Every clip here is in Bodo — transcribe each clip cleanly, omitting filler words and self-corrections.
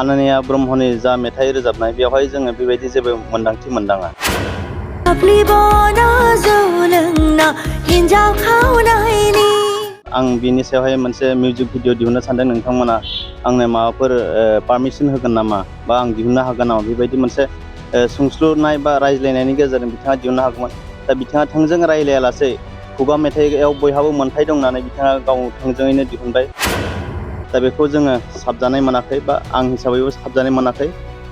आननिया ब्रह्मनि जा मेथाइ रोजाबनाय बेवहाय जोङो बेबायदि जेबो मोनदांथि मोनदाङा। आं बिनि सायावहाय मोनसे मिउजिक भिडिअ दिहुननो सानदों, नोंथांमोना आंनो माबाफोर पारमिसन होगोन नामा बा आं दिहुननो हागोन नामा, बेबायदि मोनसे सोंस्लुनाय बा रायज्लायनायनि गेजेरजों बिथाङा दिहुननो हागौमोन। दा बिथाङा थोंजों रायलायालासे खुगा मेथाइआव बयहाबो मोन्थाइ दं होननानै बिथाङा गाव थोंजोङैनो दिहुनबाय। दा बेखौ जोङो साबजानाय मोनाखै बा आं हिसाबैबो साबजानाय मोनाखै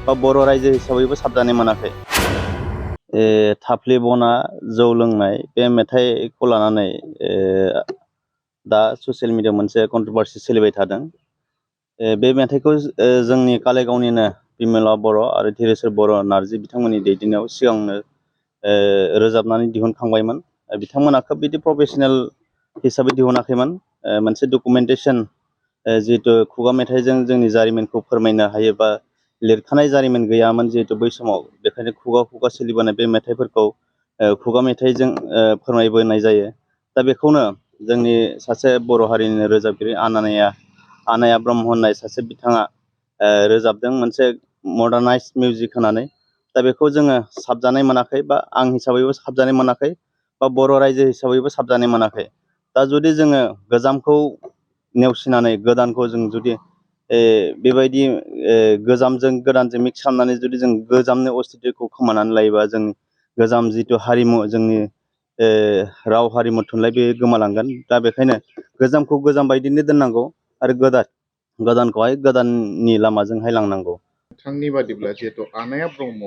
बा बर' रायजो हिसाबैबो साबजानाय मोनाखै। थाफ्ले बना जौ लोंनाय बे मेथाइखौ लानानै दा ससियेल मिडियायाव मोनसे कन्ट्रभारसि सोलिबाय थादों। बे मेथाइखौ जोंनि कालाइगावनिनो बिमला बर' आरो धीरेश्वर बर' नार्जि बिथांमोननि दैदेननायाव सिगांनो रोजाबनानै दिहुनखांबायमोन। बिथांमोना खोब बिदि प्रफेसनेल हिसाबै दिहुनाखैमोन। मोनसे डकुमेन्टेसन जिहेतु खुगा मेथाइजों जोंनि जारिमिनखौ फोरमायनो हायो बा लिरखानाय जारिमिन गैयामोन जिहेतु बै समाव, बेखायनो खुगा खुगा सोलिबोनाय बे मेथाइफोरखौ खुगा मेथाइजों फोरमायबोनाय जायो। दा बेखौनो जोंनि सासे बर' हारिनि रोजाबगिरि आनाया ब्रह्म होननाय सासे बिथाङा रोजाबदों मोनसे मडार्नाइज मिउजिक होनानै। दा बेखौ जोङो साबजानाय मोनाखै बा आं हिसाबैबो साबजानाय मोनाखै बा बर' रायजो हिसाबैबो साबजानाय मोनाखै। दा जुदि जोङो गोजामखौ नेवसिनानै गोदानखौ जों जुदि बेबायदि गोजामजों गोदानजों मिक्स खालामनानै जुदि जों गोजामनि अस्तित्वखौ खोमानानै लायोबा जोंनि गोजाम जिथु हारिमु, जोंनि राव हारिमु थुनलाइ, बे गोमालांगोन। दा बेखायनो गोजामखौ गोजाम बायदिनो दोननांगौ आरो गोदानखौहाय गोदाननि लामाजोंहाय लांनांगौ। नोंथांनि बादिब्ला जिहेतु आनाया ब्रह्म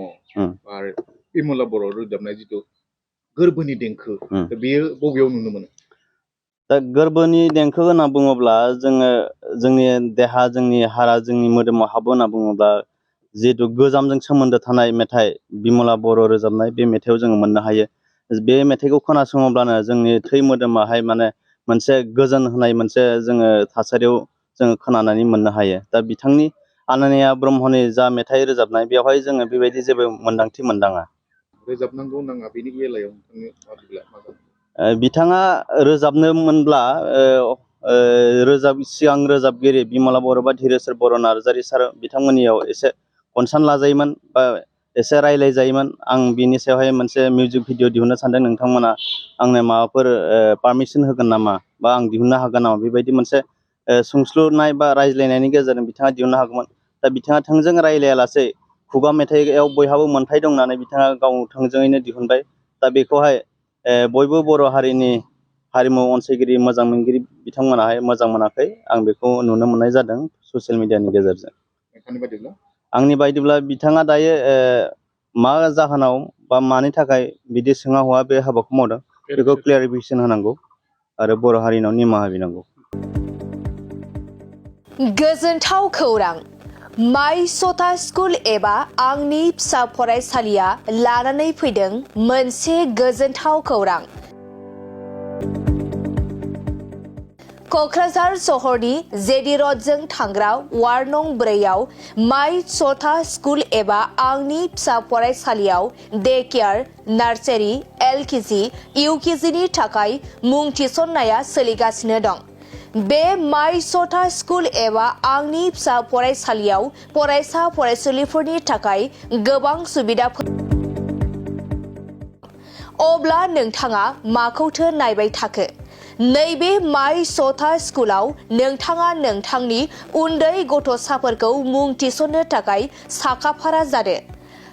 आरो बिमला बर' रोजाबनाय जिथु गोरबोनि देंखो, बेयो बबेयाव नुनो मोनो? दा गोरबोनि देंखो होनना बुङोब्ला जोङो जोंनि देहा, जोंनि हारा, जोंनि मोदोमाव हाबो होनना बुङोब्ला जिहेतु गोजामजों सोमोन्दो थानाय मेथाइ बिमला बर' रोजाबनाय बे मेथाइआव जोङो मोननो हायो। बे मेथाइखौ खोनासङोब्लानो जोंनि थै मोदोमाहाय माने मोनसे गोजोन होनाय मोनसे जोङो थासारियाव जोङो खोनानानै मोननो हायो। दा बिथांनि आननिया ब्रह्मनि जा मेथाइ रोजाबनाय बेवहाय जोङो बेबायदि जेबो मोनदांथि मोनदाङा। रोजाबनांगौ नाङा बेनि बेलायाव नोंथांनि बादिब्ला मा जागोन? बिथाङा रोजाबनो मोनब्ला सिगां रोजाबगिरि बिमला बर' बा धीरेश्वर बर' नार्जारि सार बिथांमोननियाव एसे कनसार्न लाजायोमोन बा एसे रायलायजायोमोन। आं बिनि सायावहाय मोनसे मिउजिक भिडिअ दिहुननो सानदों, नोंथांमोना आंनो माबाफोर पारमिसन होगोन नामा बा आं दिहुननो हागोन नामा, बेबायदि मोनसे सोंस्लुनाय बा रायज्लायनायनि गेजेरजों बिथाङा दिहुननो हागौमोन। दा बिथाङा थोंजों रायलायालासे खुगा मेथाइआव बयहाबो मोन्थाइ दं होननानै बिथाङा गाव थोंजोङैनो दिहुनबाय। दा बेखौहाय बयबो बर' हारिनि हारिमु अनसायगिरि, मोजां मोनगिरि बिथांमोनाहाय मोजां मोनाखै। आं बेखौ नुनो मोननाय जादों ससियेल मिडियानि गेजेरजों। आंनि बायदिब्ला बिथाङा दायो मा जाहोनाव बा मानि थाखाय बिदि सोङा हवा बे हाबाखौ मावदों बेखौ क्लियारिफिकेसन होनांगौ आरो बर' हारिनाव निमाहा बिनांगौ। गोजोनथाव खौरां! माइ सथा स्कुल एबा आंनि फिसा फरायसालिया लानानै फैदों मोनसे गोजोनथाव खौरां। क'क्राझार सहरनि जेडि रडजों थांग्रा वार्ड नं 4आव माइ सथा स्कुल एबा आंनि फिसा फरायसालियाव डे केयार, नार्सारि, LKG, UKGनि थाखाय मुं थिसननाया सोलिगासिनो दं। बे माइ सथा स्कुल एबा आंनि फिसा फरायसालियाव फरायसा फरायसुलिफोरनि थाखाय गोबां सुबिदाफोर। अब्ला नोंथाङा माखौथो नायबाय थाखो? नैबे माइ सथा स्कुलाव नोंथाङा नोंथांनि उन्दै गथ'साफोरखौ मुं थिसननो थाखाय साखाफारा जादो।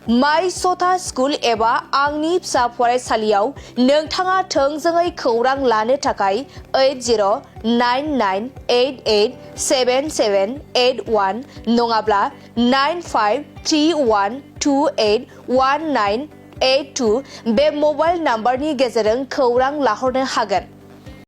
माइ सथा स्कुल एबा आंनि फिसा फरायसालियाव नोंथाङा थोंजोङै खौरां लानो थाखाय 8099887781 नङाब्ला 9531281982 बे मबाइल नाम्बारनि गेजेरजों खौरां लाहरनो हागोन।